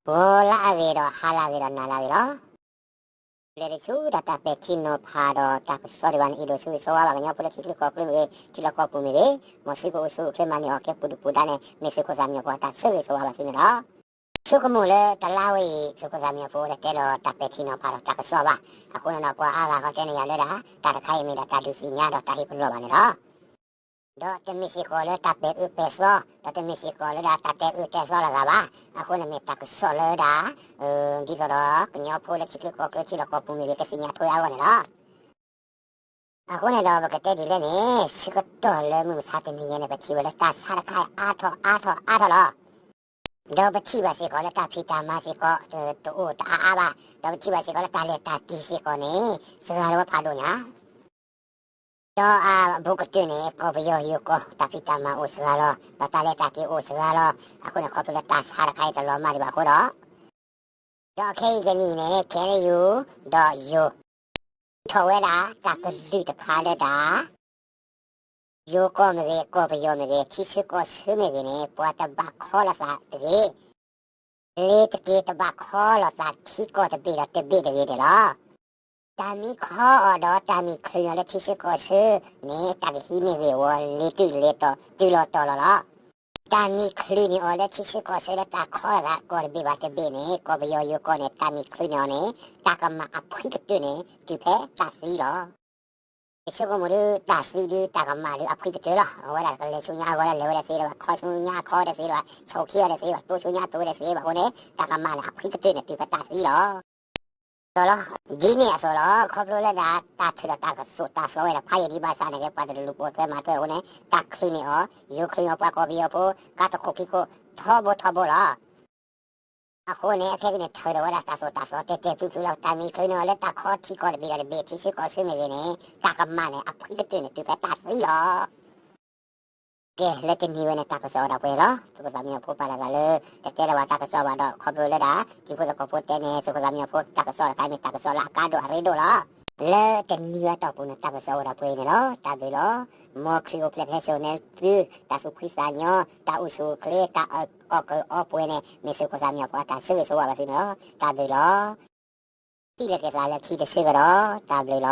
ဂီၤလၢအဂ့ၤဒီးဟါလၢအဂ့ၤဒီးနၤလၢအဂ့ၤလီၤ. လဲၤတဆူဒီးတၢ်ပဲာ်ထံနီၤဖးဒီးတၢ်ကစီၣ်ဒံးဘၣ်န့ၣ် အဲၣ်ဒိးဆၢဂ့ၤဆၢဝါဘၣ်ကညီဖိလၢထံချၢကီၢ်ချၢမ့ၢ်ဂ့ၤ ထံလီၢ်ကီၢ်ပူၤမ့ၢ်ဂ့ၤ, မ်သုကအိၣ်ဆူၣ်အိၣ်ချ့မၤန့ၢ်အီၤကဲပူၤဒုၣ်ပူၤဒါန့ၣ် မ့ၢ်သုးခိၣ်သၣ်မံညီၤဖိအတၢ်ဆၢဂ့ၤဆၢဝါဘၣ်သုန့ၣ်လီၤ. ဆိကမိၣ်လၢတလါဝဲအံၤ သုးခိၣ်သၣ်မံညီၤဖိတတဲဒီးတၢ်ပဲာ်ထံနီၤဖးဒီးတၢ်ကစီၣ်ဘၣ်. အဃိန့ၣ်ဒီး ပှၤအါဂၤဃီတဲန့ၢ်ယၤလၢဒၣ် တၢ်တခါအံၤမ့ၢ်ဒၣ်တၢ်ဒုးသ့ၣ်ညါဒီးတၢ်ဟ့ၣ်ပလီၢ်ဘၣ်န့ၣ်လီၤ. ဒီးတမ့ၢ်စ့ၢ်ကီးလၢတၢ်ပဲာ်အၢပဲာ်သီ, ဒီးတမ့ၢ်စ့ၢ်ကီးလၢဒၣ်တၢ်တဲအၢတဲသီလိာ်သးဘၣ်. အဃိန့ၣ်မ့ၢ်တၢ်ကစီၣ်လၢဒၣ် ဒ်သိးဒီးကညီဖိလၢထံချၢကီၢ်ချၢထံလီၢ်ကီၢ်ပူၤမ့ၢ်ဂ့ၤ ကသ့ၣ်ညါထွဲအဂီၢ်န့ၣ်လီၤ. အဃိန့ၣ်ဒီးပကတဲဒ်လဲၣ်န့ၣ် ဆၢကတီၢ်လၢမုၢ်မဆါတနံၤညါန့ၣ် ပထံၣ်ဝဲလၢတၢ်ဆါတခါအါထီၣ်အါထီၣ်အါထီၣ်လီၤ. ဒီးပထံၣ်ဘၣ်စ့ၢ်ကီးလၢတၢ်ဖံးတၢ်မၤစ့ၢ်ကီး တအိၣ်တအါအါဘၣ်, ဒီးပထံၣ်ဘၣ်စ့ၢ်ကီးလၢတၢ်လဲၤတၢ်က့ၤစ့ၢ်ကီးန့ၣ် စှၤလီၤဖးဒိၣ်ညါ ဒီးအဘူးကတၢၢ်န့ၣ် ကီၢ်ပယီၤယိၤကီၢ် တၢ်ဖံးတၢ်မၤအိၣ်စှၤလီၤ, ဒီးတၢ်လဲၤတၢ်က့ၤအိၣ်စှၤလီၤ. အဃိန့ၣ် ခီဖျိလၢတၢ်ဆါတခါအံၤတလီၤမၢ်ဒံးဘၣ်အဃိဒီး, ဒီးခဲအံၤတနံၤန့ၣ် ခဲအံၤ ဒီးယိၤ ထီၣ်ဝဲဒၣ်တၢ်ကလုၢ်တခါလၢဒၣ် ယိၤကီၢ်မ့ၢ်ဂ့ၤ ကီၢ်ပယီၤမ့ၢ်ဂ့ၤ ထံဆၢကီၢ်ဆၢမ့ၢ်ဂ့ၤန့ၣ် ပှၤတဘၣ်ခီလိာ်သးတဂ့ၤ, လ့ၤတက့ၤတဘၣ်ခီလိာ်သးထံကီၢ်တဘ့ၣ်ဒီးတဘ့ၣ်တဂ့ၤန့ၣ်လီၤ. တၢ်မံခီအီၤဒီးတၢ်မံချုးန့ၢ်အီၤလၢထံဆၢကီၢ်ဆၢန့ၣ် တၢ်ကဟံးန့ၢ်ဂ့ၢ်ဝီ လ့ၤတုၤလ့ၤတီၤတုၤလီၤတီၤလီၤလီၤ. တၢ်မံချုးန့ၢ်အီၤလၢထံဆၢကီၢ်ဆၢလၢတၢ်ခီလိာ်သးကီၢ်တဘ့ၣ်ဘၣ်တဘ့ၣ်န့ၣ် ကီၢ်ပယီၤယိၤကီၢ်န့ၣ် တၢ်မံချုးန့ၢ်အီၤန့ၣ် တၢ်ကမၣ်အဖှံကတၢၢ်န့ၣ် တုၤဖဲတၢ်သံလီၤ. ယဆိကမိၣ်ဒုး တၢ်သံဒုးတၢ်ကမၣ်ဒုးအဖှံကတၢၢ်လီၤ. အဝဲဒၣ်ကလဲၤဆူညါအဂီၤဒီးလဲၤဝဲဒၣ်သ့လၢၤဘၣ်, ခီဆူညါအခီဒၣ်သ့လၢၤဘၣ်, ဆိးခံအီၤဒၣ်သ့လၢၤဘၣ်, တိဆူညါတိဒၣ်သ့လၢၤဘၣ်အဃိန့ၣ် တၢ်ကမၣ်န့ၣ် အဖှံကတၢၢ်န့ၣ် တုၤဖဲတၢ်သံလီၤ. ဒီးလီၤ, ဒ်န့ၣ်အသိးလီၤ, ခီဖျိလၢဒၣ်တၢ်ထုးဒီးတၢ်ကသိးတၢ်သီဝဲဒၣ်ဖးယံာ်ဒံးဘၣ်ဆၣ်န့ၣ် ကဲပှၤတလူၤပိာ်ထွဲမၤထွဲအဃိန့ၣ် တၢ်ချုးန့ၢ်အီၤ, ယိၤချုးန့ၢ်အီၤပှၤကီၢ်ပယီၤဖိ ကါတခိၣ်ခံခိၣ် ထီဘိထီဘိလီၤ. အဃိန့ၣ် အခဲကနံၣ်န့ၣ် ထုးဒီးဝဲဒၣ်တၢ်သိၣ်တၢ်သီတဲာ်တဲာ်ဖျုးဖျုးလီၤ. တၢ်မံချုးန့ၢ်အီၤလၢတၢ်ခီထံကီၢ်တဘ့ၣ်ဒီးတဘ့ၣ် ထံဆၢကီၢ်ဆၢမ့ၢ်ဂ့ၤန့ၣ် တၢ်ကမၣ်န့ၣ် အဖှံကတၢၢ်န့ၣ် တုၤဖဲတၢ်သံလီၤ. ကဲ လၢတနံၤဝဲန့ၣ် တၢ်ကစီၣ်ဝဲဒၣ်ပှဲၤလီၤ. သုးခိၣ်သၣ်မံညီၤဖိပာ်လီၤသးလၢ တတဲလၢၤဘၣ်တၢ်ကစီၣ်ဘၣ်ဒီး ခီဖျိလၢဒၣ် ဒ်ဖိသကိးဖိတဲန့ၣ် သုးခိၣ်သၣ်မံညီၤဖိတၢ်ကစီၣ်တခါမ့ၢ်တၢ်ကစီၣ်လၢအကါဒိၣ်အရ့ဒိၣ်လီၤ. လၢတနံၤဝဲတီၢ်ပူၤန့ၣ် တၢ်ကစီၣ်ဝဲဒၣ်ပှဲၤအံၤန့ၣ်လီၤ. တၢ်ဘျုးလီၤ. မ်ခရံာ်အိၣ်ဖျဲၣ်ဖဲစိၤန့ၣ်သု တၢ်သူၣ်ဖှံသးညီ တၢ်အိၣ်ဆူၣ်အိၣ်ချ့ တၢ်အီၣ်ကအီပှဲၤန့ၣ် မ့ၢ်သုးခိၣ်သၣ်မံညီၤဖိအတၢ်ဆၢဂ့ၤဆၢဝါဘၣ်သုန့ၣ်လီၤ. တၢ်ဘျုးလီၤ. ထံၣ်လိာ်က့ၤသးလၢခံတဆၢကဒီး တၢ်ဘျုးလီၤ.